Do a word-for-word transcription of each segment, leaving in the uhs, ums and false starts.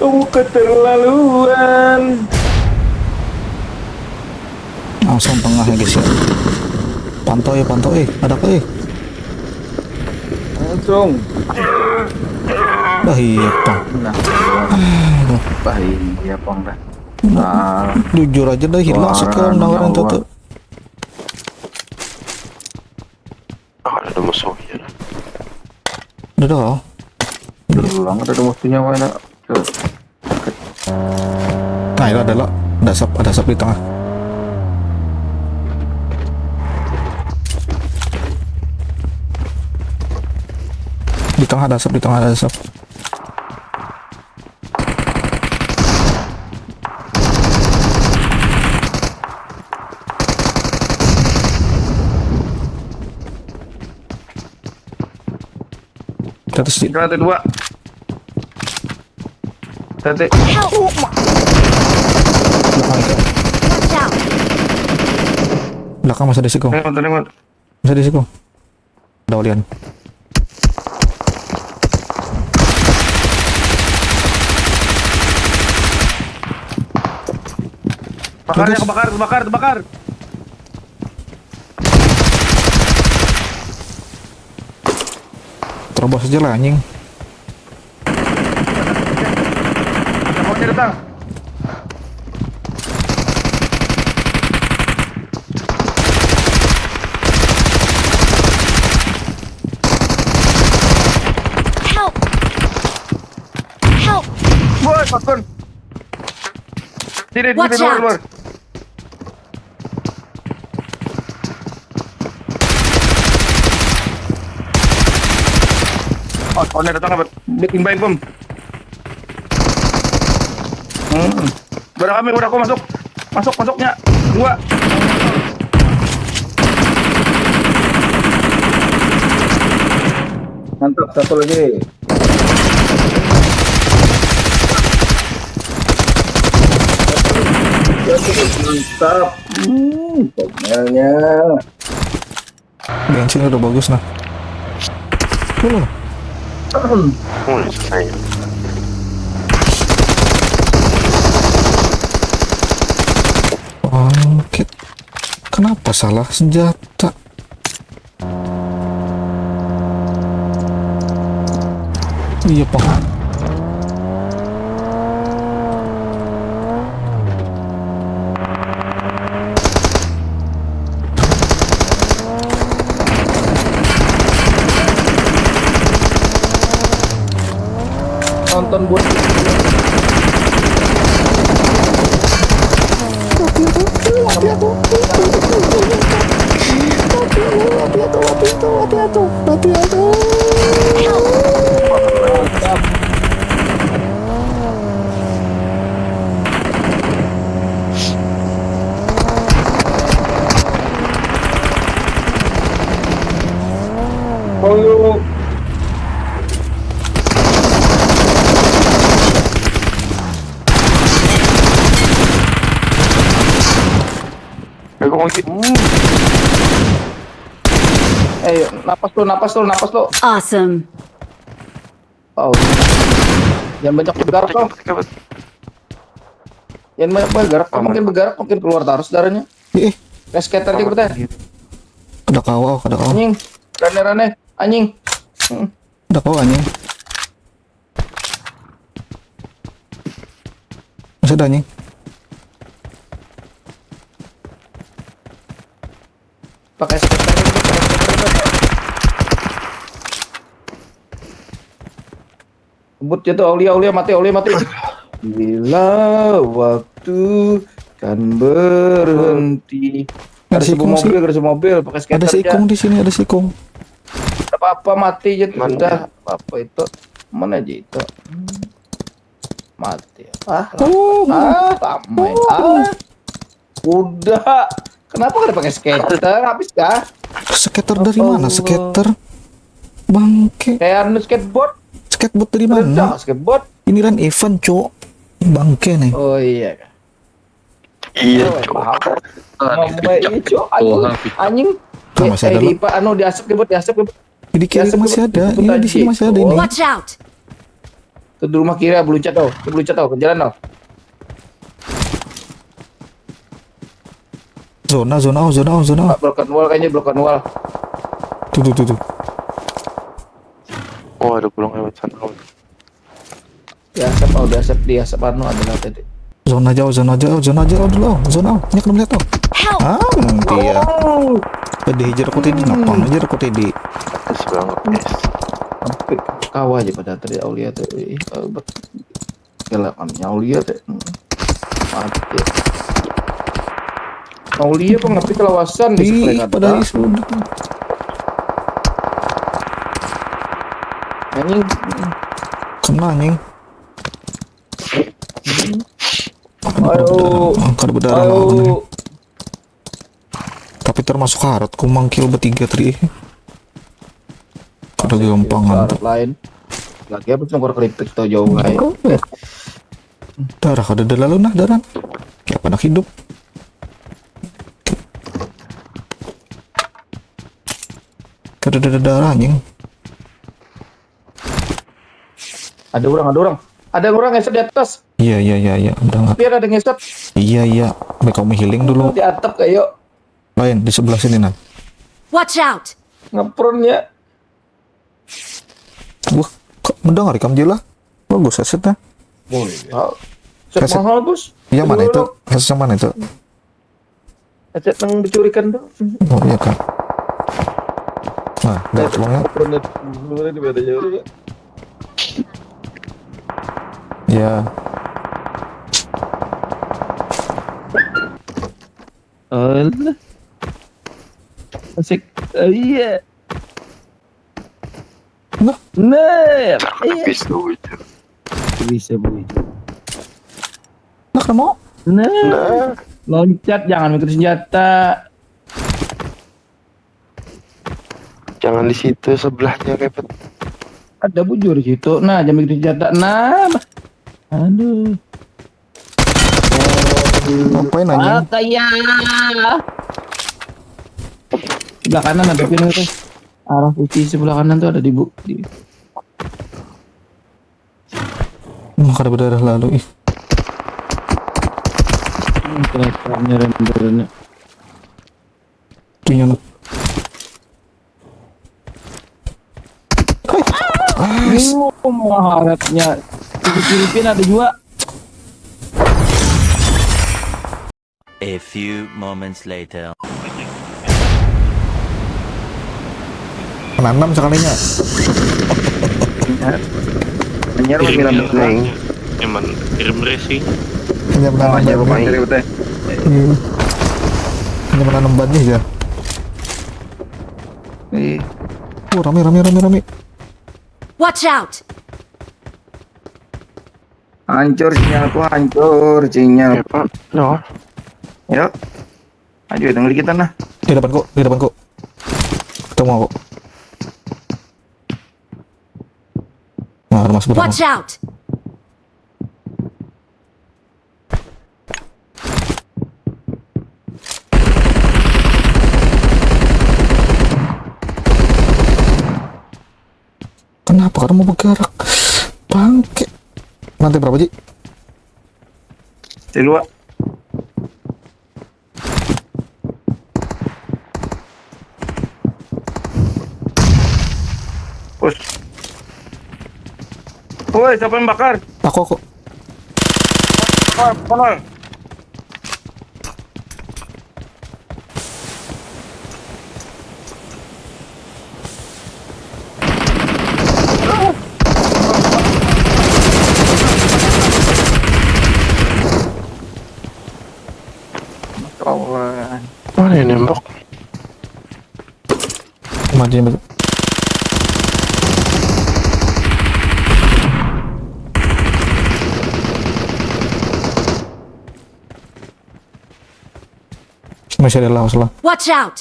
Keterlaluan. Langsung tengah ya guys ya. Pantau ya, pantau eh, ada apa eh? Langsung. Dah iya pang. Nah, Aduh, bah iya pang dah. jujur aja dah hilang Suara sekarang dengerin nyawa. Tuh. Ah, ada musuhnya. Udah dah. Berulang ada musuhnya mana? Tuh. Nah, itu ada lo. Ada sap, ada sap di tengah. Di tengah ada sap, di tengah ada sap. Terus di Ke lantai dua. Tadi. Help! belakang itu. Watch out! Belakang masih ada siko. Tengok, tengok. Masih ada siko. Ada ulian. Bakar ya, Bagus. kebakar, kebakar, kebakar. Terobos aja lah anjing. Ada mau datang. Help! Help! Woi, paskun. Sini, sini, Watch luar, out. Luar. Oh, kawannya datang apa? Bikin baik bom. Hmm. Udah kami, udah aku masuk. Masuk, masuknya. Dua. Mantap, satu lagi. Mantap. Hmm, pokoknya. Bensin udah bagus nah. Tuh. Oh, selesai. Bangkit. Kenapa salah senjata? Iya paham. Nonton buat Aku mau gitu. Eh, napas lu, napas lu, napas lu. Awesome. Oh. Yang banyak bergerak tuh. Yang banyak bergerak, mungkin bergerak, mungkin keluar terus darahnya. Ih, Kayak skater gitu deh. kada kawa, kada kawa. Anjing. Rane-rane. Anjing. Hmm. Kada kawa anjing. Masih ada anjing. Pakai skater. Kebut jatuh, Aulia, Aulia mati, Aulia mati. Bila waktu kan berhenti. Ada Ada sebuah sikung sih. Mobil, ada sebuah mobil, pakai skater Ada aja. Sikung di sini, ada Sikung. Ada apa-apa mati aja tuh. Mana? Sudah, apa itu? Mana aja itu? Hmm. Mati. Ah, Oh, ah, ramai. Ah. Udah. Kenapa kada pakai skater? Habis kah? Skater dari mana? Allah. Skater? Bangke. Kayak anu skateboard. Skateboard dari Ada mana? skateboard. Ini kan event, Cok. Bangke nih. Oh iya. Iya, Oh, cowok. paham. Ah, Mau itu baik cak- ini, Cok. Anjing. Tuh, habis. Anjing. Ah, masih Eh, ada di lo. Ipa, anu di asap kebut, di asap kebut. Di kiri Biasa masih kebut- ada. kebut Ini di tadi, sini masih ada ini. Cok. Watch out! Tuh di rumah kiri, beluncat tau. Tuh beluncat tau, ke jalan tau. Zona, zona, oh, zona, oh, zona. Pak, broken wall kayaknya, broken wall. Tuh, tuh, tuh, tuh. Oh, ada pulang lewat sana. Di asap, oh, di asap, di asap anu ada lah tadi. Zona jauh, zona jauh, zona jauh dulu, zona. Nya kena melihat tuh. Help! Ah, nanti ya. Oh, Pedih aja aku tadi, napang aja aku tadi. Pas banget, guys. Sampai kawa aja pada tadi Aulia tuh. Ih, eh, bet-, gila kan Aulia teh. Hmm. Mati. Aulia apa ngapi kelawasan di Ih, sebelah pada ada. sudah. Anjing. Kena anjing. Ayo. Ah, kada berdarah lawan ini. Ayo. Tapi termasuk harat ku mangkil bertiga tadi. Kada gampangan Syarat lain. Lagi apa sih keripik tau jauh aja. Darah kada ada lalu nah darah. Kayak pada hidup. Kada ada darah anjing. Ada orang, ada orang. Ada orang ngeset di atas. Iya iya iya iya udah nggak. Biar ada ngeset. Iya iya. Baik kamu healing dulu. Di atap kayak Lain di sebelah sini nah. Watch out! Ngepron ya. Wah, kok mendengar ikam Jila? Bagus headsetnya. Boleh. Set Headset- mahal bos. Yang mana itu? Headset yang mana itu? Headset yang dicurikan tuh. Oh iya kan. Nah, dapat uangnya. Ngepron itu. Sebenarnya di mana jauh ya? Ya. Alah. Asik. Oh, iya. Nah, Nah, iya. Habis tuh itu. Bisa bu. nah kamu? Nah, Nah, loncat jangan mikir senjata. jangan di situ sebelahnya kayak pet. Ada bujur di situ. Nah, jangan mikir senjata. Nah, bah. Aduh. Ngapain anjing? Apa ya? Sebelah kanan ada pin itu. Arah putih sebelah kanan tuh ada di bu. Di... Hmm, kada berdarah lalu ih. Hmm, kenapa renderannya? Itunya nak. Hai. Ah, Oh, maharatnya. Di Filipin ada juga. A few moments later. Menanam sekalinya. Hanyar masih rambut Neng. Emang kirim racing. Hanya menanam Hanyar benih. rumah dari teh. Hmm. Hanya menanam benih ya. Ih, Oh, rame rame rame rame. Watch out! hancur sinyalku, hancur sinyal. Ya pak, no. Yuk. Ayo dengar kita nah. Di depanku, di depanku. Ketemu aku. Nah, ada masuk berapa? Watch out! Kenapa kada mau bergerak? Bangke. Lantai berapa, Ji? Kedua. Push. Woi, siapa yang bakar? Aku, aku. Bakar, bakar. Masya Allah. Mana yang nembak? Maju, maju. Masih ada lawas lah. Watch out!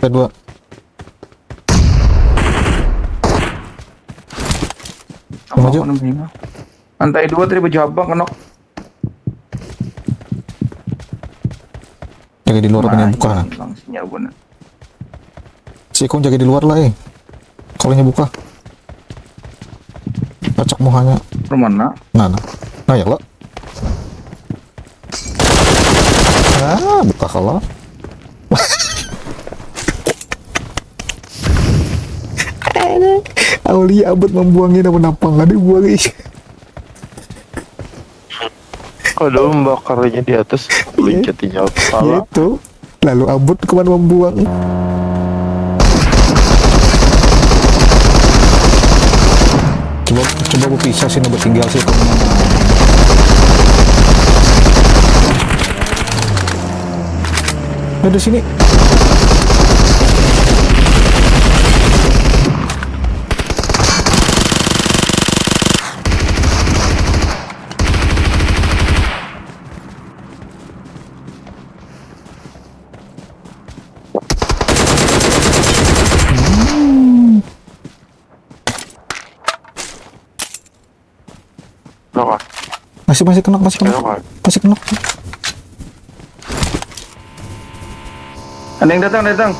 Kedua. Apa maju. Aku nang bingung. Lantai dua tadi baju abang kenok. Jaga di luar, nah, punya buka. Hilang sinyal bener. Si Ikung jaga di luar lah, eh. Kalau nya buka. Pacak muhanya. Rumah nak. Nah, nah. Nah, ya lo. Ah, buka kalau. Aulia abut membuangnya daun napang, ada buang ih. Ada membakarnya di atas, iya. Lincatinya kepala. Iya itu. Lalu abut kemana membuang? Coba, coba berpisah sini, bertinggal sih. Ada sini. Masih, masih kena, masih kena. Masih kena. Ada yang datang, datang.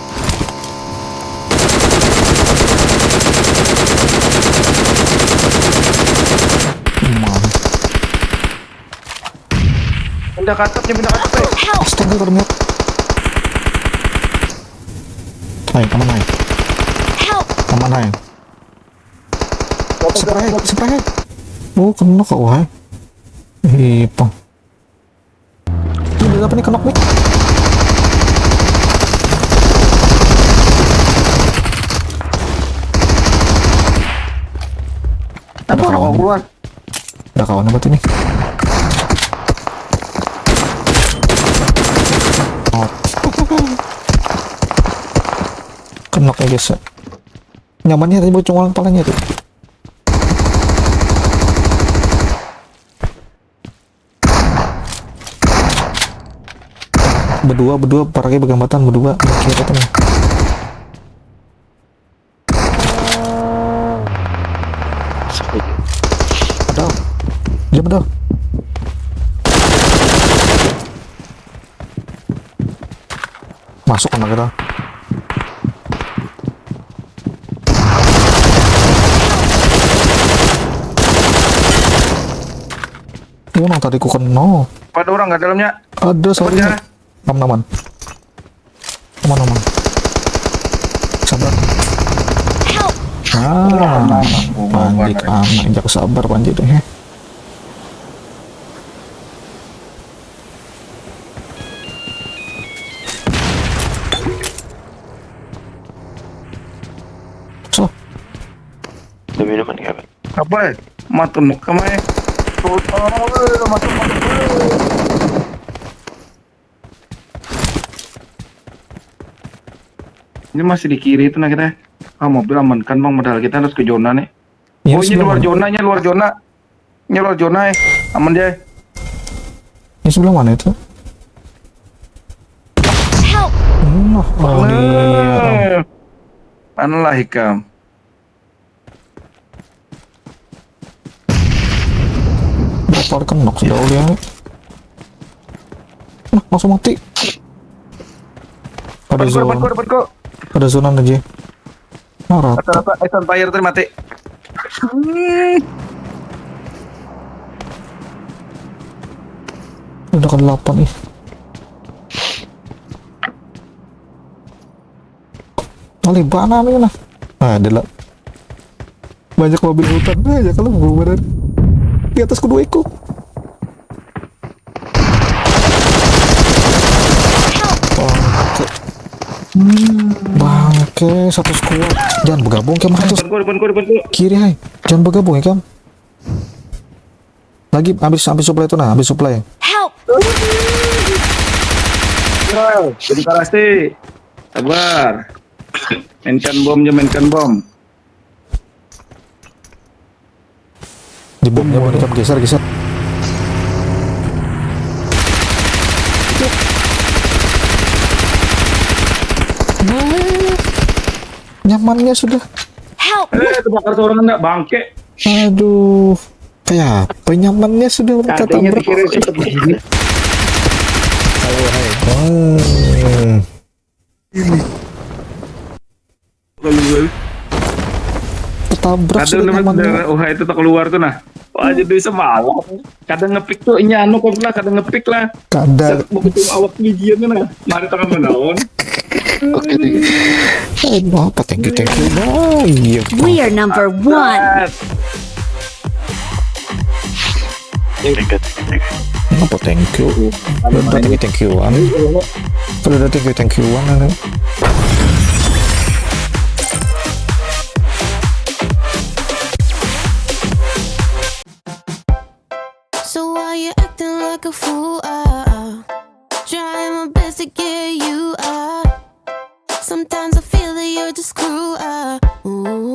Pindah ke atap, dia pindah ke atap, eh. Astaga, kada niat. Hai, aman, hai. Aman, hai. Spray, spray. Oh, kena kok, wah. Ih, pang. Ini udah apa nih, kenok nih? Apa orang mau keluar? Udah kawan apa tuh nih? Oh. Kenok ya, guys. Nyamannya tadi bocong orang palanya tuh. Berdua, berdua, parahnya bergambatan, berdua, mikir apa nih? Ada. Dia ada. Masuk anak kita. Oh, nang tadi ku kenal. Ada orang nggak dalamnya? Ada, sorry. Aman, aman. Aman, aman. Sabar. Help! Ah, panjit anak, jak sabar, panjit, eh. So. Ada minuman, kawan. Apa, eh? Mata muka, mai. Tuh, oh, masuk, masuk. Ini masih di kiri itu, nah, kita. Ah, mobil amankan, Bang, modal kita harus ke zona nih. Ya, oh, ini luar zona, ini luar zona. Ini luar zona, eh. Aman dia. Ini sebelah mana itu? Help! Nah, oh, iya. Mana lah ikam? Berapa kenok sudah ulian? Nah, langsung mati. Ada zona. Depanku, depanku. Ada zona aja. Nah, rata. Rata-rata, eh, Sunfire tadi mati. Hmm. Udah ke delapan, ih. Alih bana nih nah. Nah, ada lah. Banyak mobil hutan aja kalau bubaran. Di atas kedua ikut. Bangke. Hmm. Bangke, satu squad. Jangan bergabung, Kam, harus. Depanku, depanku, depanku. Kiri, hai. Jangan bergabung ya, Kam. Lagi habis, habis supply itu nah, habis supply. Help! Wow, jadi karasi. Sabar. Mainkan bom aja, mainkan bom. Di bomnya boleh, Kam, geser, geser. Nah, nyamannya sudah. Help! Eh, terbakar seorang, ndak, bangke. Aduh, kayak apa nyamannya sudah Adanya tertabrak. Dikira cepet begini. Kalau hai. Wah. Kalau gue Tertabrak kadang sudah namanya nyamannya. Saudara, oh itu tak keluar tuh nah. Wah jadi semalam. Kadang ngepick tuh ini anu kok lah, kadang ngepick lah. Kada. Buku tuh awak media tuh nah. Mari tangan menaon. Oke. Eh, apa thank you, thank you. Nah, iya. We are number one. Apa thank you? Udah thank you, thank you one. Udah thank you, thank you one. So why you acting like a fool? Ah, ah. Trying my best to get you out. Sometimes I feel that you're just cruel. Ah, ooh.